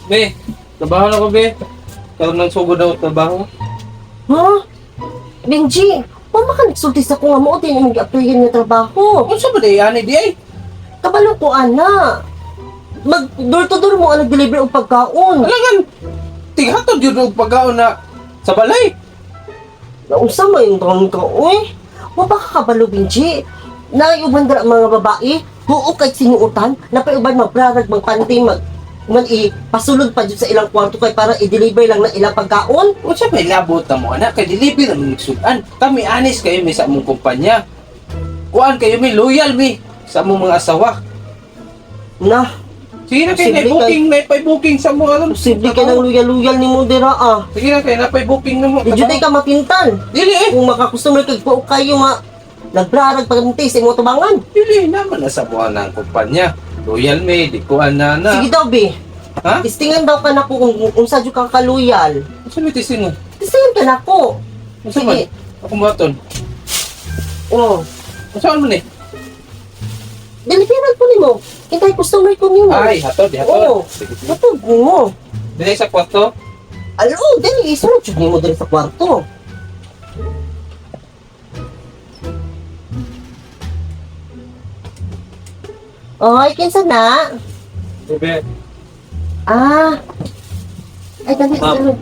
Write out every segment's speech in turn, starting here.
Be, trabaho na ko, be. Karon nang sugod ako trabaho. Ha? Benji, wa man ka nagsulti sa ko nga mo din imong gi-applyan nga trabaho. Unsa ba day ani di ay? Kabalo ko ana. Mag door to door mo ang nag-deliver og pagkaon. Alangan tighatod jud og pagkaon na sa balay. Nausa man yung taon ka, uy. Wa pa ka kabalo, Benji. Naiuban dira ang mga babae, huo kay sinuotan, napaiuban magprarag, magpanty, mag man i pasulod pa jud sa ilang kwarto kay para i-deliver lang na ilang pagkaon. Unsa may labot na mo ana kay deliver naman nagsudan. Kami anis kayo mi sa among kumpanya. Kuan kayo mi loyal mi sa among mga asawa. Na, Sige na kayo Posible na booking na booking sa mo aron. posible ka nang luyal-luyal ni mo dira ah. Sige na kayo napay booking na mo. Di jud ay ka matintal. Dili eh. Kung makakustomer kag buo kayo nga nagbrarag panty sa imong tubangan. Dili naman na sa buwan ng kumpanya. Loyal mi, di kuan na na. Sige daw, be. Ha? Tistingan daw ka na ko kung unsa jud ka kaluyal. Unsa may tisin mo? Tistingan ka na ko. Unsa man? Sige. Ako mo. Oh. Unsa man ni? Deliveran ko nimo. Hintay customer ko nimo. Ay, hatod, di hatod. Oo. Sige, sige. Matug nimo. Dili sa kwarto. Alo, dali isulod jud nimo diri sa kwarto. Oy, kinsa na? Bebe. Ah. Ay, dali, Ma'am. dali.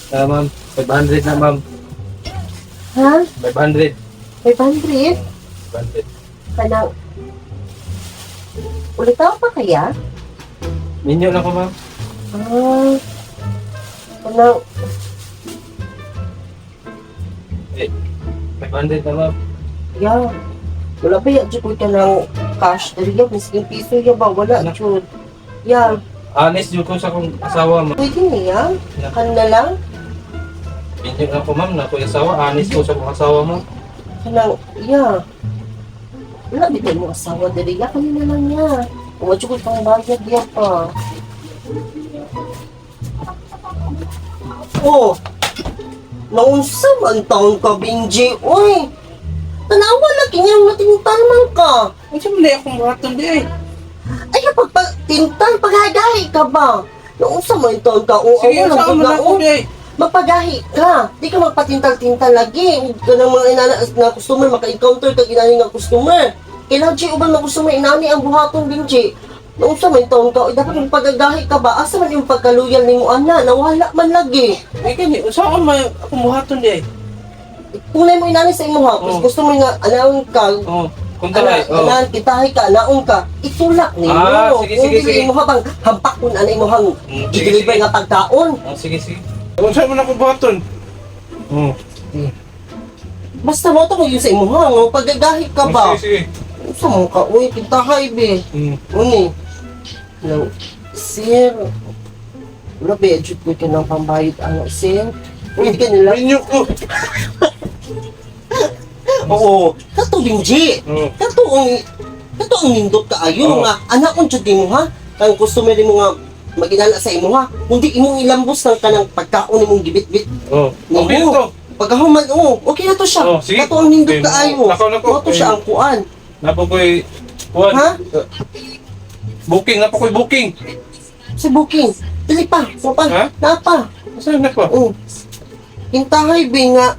Ah, ma'am, 500 na, ma'am. Ha? 500. 500? 500. Kanang... Ulitaw pa kaya? Minyo lang ko, ma'am. Ah. Kanang... Eh, 500 na, ma'am. Ya. Wala pa ya, jud ko ka ng cash. Dali ya, miskin piso ya ba? Wala, Ano? jud. Ya. Honest jud ko sa akong asawa, ma'am. Pwede niya. Kan na lang. Minyo lang ko, ma'am. Na ako yung asawa. Honest ko sa akong asawa, ma'am. Kanang, ya. Wala, di mo asawa dali ya. Kanina lang niya. Wala jud ko pang bayad ya pa. Oh. Naunsa man taon ka, Benji? Uy! Tanawa lagi niya natintal man ka. Unsa man di akong buhaton di ay? Ay, pagpatintal, paghagahi ka ba? Naunsa man taon ka? Oo, Sige, ako lang unsa man na ako di ay? Magpagahi ka. Di ka magpatintal-tintal lagi. Huwag ka ng mga inana na customer, maka-encounter ka inani nga customer. Kailangan G, uban mga customer, inani ang buhaton din, G. Naunsa man taon ka, dapat magpagagahi ka ba? Asa man yung pagkaluyal ni mo, ana? Nawala man lagi. Ay, gani, unsa man akong buhaton di ay? Kung mo inani sa imo ha, Oo. gusto mo nga anaon ka, Oh, kung taray, ana, oh. anaan kitahay ka, anaon ka, itulak nimo. Ah, sige, Kung sige, dili sige. imo habang hampakon ana imo hang Sige, i-deliver sige. nga pagkaon. Oh, sige, sige. Unsa man akong buhaton? Oh. Basta mo to yun sa imo ha, nga pagagahi ka ba? Oh, sige, sige. Unsa mo ka, uy, kintahay be. Uni. Nang, sir, wala ba, jud ko ka ng pambayad ang sir. Pwede ka nila. Minyo ko. Oo, kato Benji. Oh. Kato ang nindot kaayo Oo. nga anak on jud nimo ha. Kang customer nimo nga maginala sa imo ha. Kundi imong ilambos ng kanang pagkaon nimong gibitbit Oh. nimo. Okay na to. Pagkahuman oh, okay na to siya. Oo, sige. Kato ang nindot Okay, kaayo. nakaw na ko. Mao to siya ang kuan. Napo ko'y kuan. Ha? Booking, napo ko'y booking. Sa booking. Dili pa, mo pa. Ha? Napa. Saan na pa? Oh. Kintahay be nga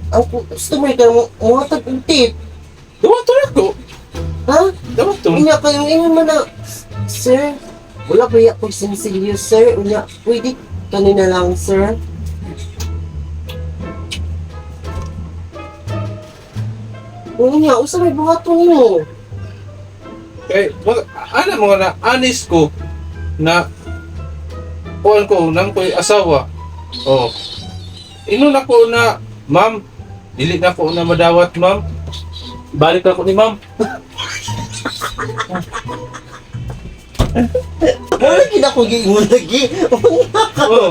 ang customer ka mo muhatag og tip. Dawa to na ko. Ha? Dawa to. Unya kayo ingon man na, sir, wala pa ya ko sinsilyo, sir. Unya, pwede kanina lang, sir. Unya, usa may buhaton nimo. Kay, wag, ana mga na anis ko na kuan ko nam ko'y asawa. Oh. Ino na ko na, ma'am, dili na ko na madawat, ma'am. Balik na ko ni ma'am. Wala gid ako giingon lagi. Oh.